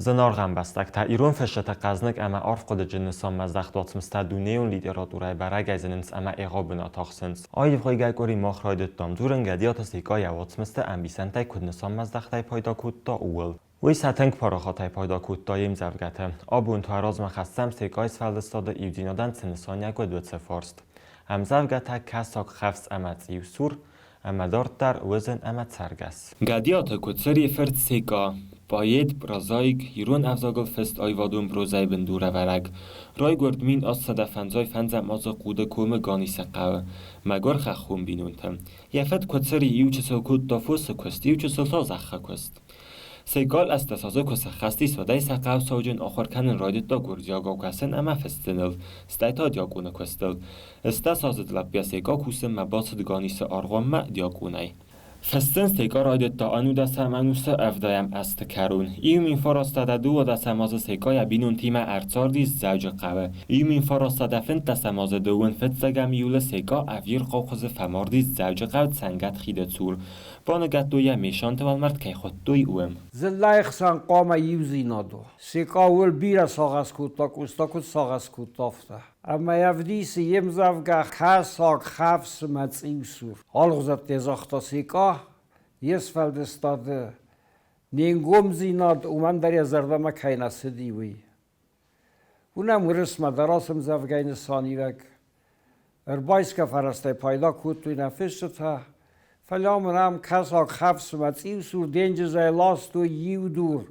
Зынаргъ ӕмбӕстӕгтӕ, ирон фысджыты хъӕзныг ӕмӕ арфхъуыдыджын нысанмӕздӕхт уацмыстӕ дунейон литературӕйы бӕрӕгӕй зынынц ӕмӕ егъау бынат ахсынц. Аивгъуыйгӕ къуыри мах райдыдтам дзурын Гӕдиаты Секъа йӕ уацмысты ӕмбисӕндтӕй куыд нысанмӕздӕхтӕй пайда кодта, ууыл. Уый сӕ тынг парахатӕй пайда кодта йе мдзӕвгӕты. Абон та размӕ хӕссӕм Секъайы сфӕлдыстады иудзинадӕн цы нысаниуӕг уыд, уыцы фарст. Ӕмдзӕвгӕтӕ Кӕсаг, хӕфс ӕмӕ цъиусур ӕмӕ дарддӕр Уызын ӕмӕ цӕргӕс. Гӕдиаты Куыцырийы фырт Секъа, поэт, прозаик, ирон ӕвзагыл фыст аивадон прозӕйы бындурӕвӕрӕг, райгуырд 1855 азы Хъуды комы Ганисы хъӕуы, мӕгуыр хӕххон бинонты. Йӕ фыд Куыцыри иучысыл кодта фосы куыст, иучысыл та зӕххы куыст. Секъа 18 азы куы сӕххӕст ис, уӕдӕй сӕ хъӕу сауджын ахуыр кӕнын райдыдта гуырдзиагау кӕсын ӕмӕ фыссыныл, стӕй та диакъоны куыстыл. 18-аздзыд лӕппуйӕ Секъа кусынмӕ бацыд Ганисы аргъуанмӕ диакъонӕй. Фыссын Секъа райдыдта ӕнудӕсӕм ӕнусы ӕвдайӕм азты кӕрон. 1912 азы Секъа йӕ бинонтимӕ ӕрцардис Дзӕуджыхъӕуы. 1915 азы дыууын фыццӕгӕм июлы Секъа ӕвирхъау хуызы фӕмардис Дзӕуджыхъӕуы Цӕнгӕт хиды цур. Баныгӕдтой йӕ Мешанты уӕлмӕрд кӕй хуыдтой, уым. Дзыллӕйы хсӕн хъуамӕ иудзинад у. Секъа уыл бирӕ сагъӕс кодта, Къоста куыд сагъӕс кодта, афтӕ. Ӕмӕ ӕвдисы йе мдзӕвгӕ Кӕсаг, хӕфс ӕмӕ цъиусур. Алыгъуызӕттӕ загъта Секъа йе сфӕлдыстады не нгомдзинад уымӕн дӕр йӕ зӕрдӕмӕ кӕй нӕ цыди, уый. Уынӕм уырысмӕ дӕр ацы ӕмдзӕвгӕйы нысаниуӕг. Ӕрбайсгӕ фӕрӕзтӕй пайда кодтой нӕ фысджытӕ, фӕлӕ мын ам кӕсаг хӕфс ӕмӕ цъиусур денджызӕй ластой иу дур.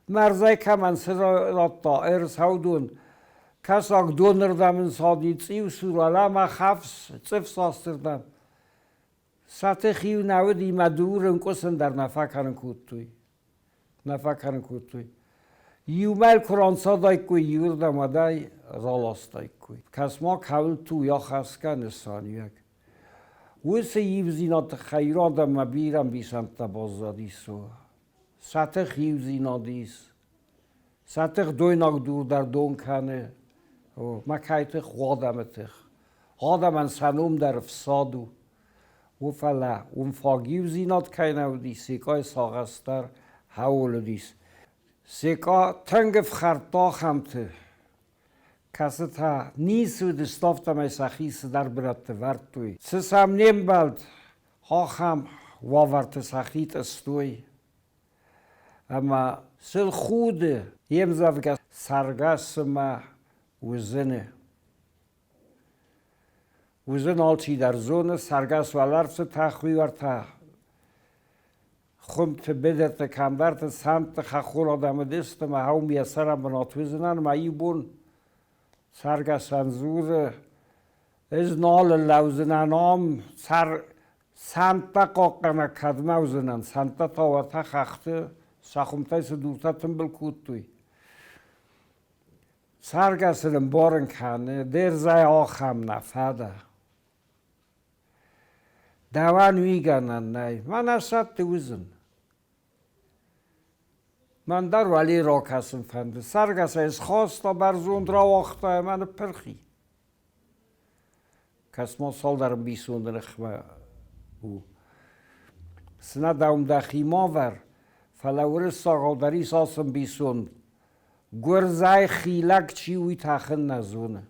Мӕрзӕй кӕмӕн цы радта ӕрцӕудон, кӕсаг донырдӕм ӕнцади цъиусур, алӕ хӕфс цъыфдзастырдӕм. Сӕ тых-иу нӕ уыди мӕ дурын къуысын дӕр нӕ фӕкӕнын кодтой. Нӕ фӕкӕнын кодтой. Иумӕ куы ранцадаиккой иуырдӕм, уӕд ӕй раластаиккой. Кӕс-ма, кӕуылты у ахӕсгӕ нысаниуӕг. Уыцы ивдзинады тыххӕй ирон адӕммӕ бирӕ ӕмбисӕндтӕ баззадис. Сӕ тых иудзинад ис. Сӕ тых дойнаг дур дӕр дон кӕны. Мӕ кӕй тых адӕмы тых. Адӕмӕн сӕ ном дӕр ӕфсад у. У, фӕлӕ уым фаг иудзинад кӕй нӕ уыди, Секъайы сагъӕс дӕр хӕуыл уыдис. Секъа тынг ӕфхӕрдта ахӕмты, кӕцытӕ ницы уыдысты, афтӕмӕй сӕхи цыдӕр бынӕтты вӕрдтой. Цы сӕм не мбӕлд, ахӕм уавӕрты сӕхи тъыстой. Ӕмӕ сыл худы йе мдзӕвгӕ цӕргӕс цыма уызыны. Уызын алчидӕр зоны, цӕргӕс уӕларвты тӕхуый уӕртӕ хуымты, быдырты, кӕмдӕрты цӕндты хӕххон адӕм уыдысты мӕ уым йӕ цӕрӕнбынат уыдзынӕн мӕ иу бон цӕргӕсӕн дзуры, ӕз нал лӕудзынӕн ам, цӕр цӕндтӕ хъахъхъӕнӕг кӕдмӕ уыдзынӕн, цӕндтӕ та уӕртӕ хӕхты сӕ хуымтӕй цы дуртӕ тымбыл кодтой. Цӕргӕс ын ӕмбарын кӕны, де рдзӕй ахӕм нӕ фӕдӕ. Дӕуӕн уый гӕнӕн нӕй, мӕнӕ сӕтты уызын. Мӕн дӕр уӕле ракӕсын фӕнды. Цӕргӕс ӕй схаста, бӕрзонд рауагъта ӕмӕ ныппырх и. Кӕс-ма цалдӕр ӕмбисонды ныхмӕ у. Цынӕ дӕум дӕхи ма вӕр, фӕлӕ уырыссагау дӕр ис ацы ӕмбисонд. Гуырдзӕй хилӕг чи уый тӕхын нӕ зоны.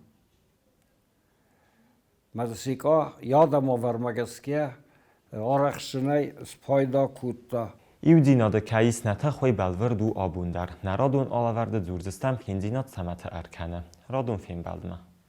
Мӕ Секъа йӕ адӕмавӕрмӕ гӕсгӕ арӕхстджынӕй спайда кодта. Иудзинады кӕй ис нӕ тых, уый бӕлвырд у абон дӕр. Нӕ радон алӕвӕрды дзурдзыстӕм хиндзинад цӕмӕты ӕркӕны. Радон фембӕлдмӕ.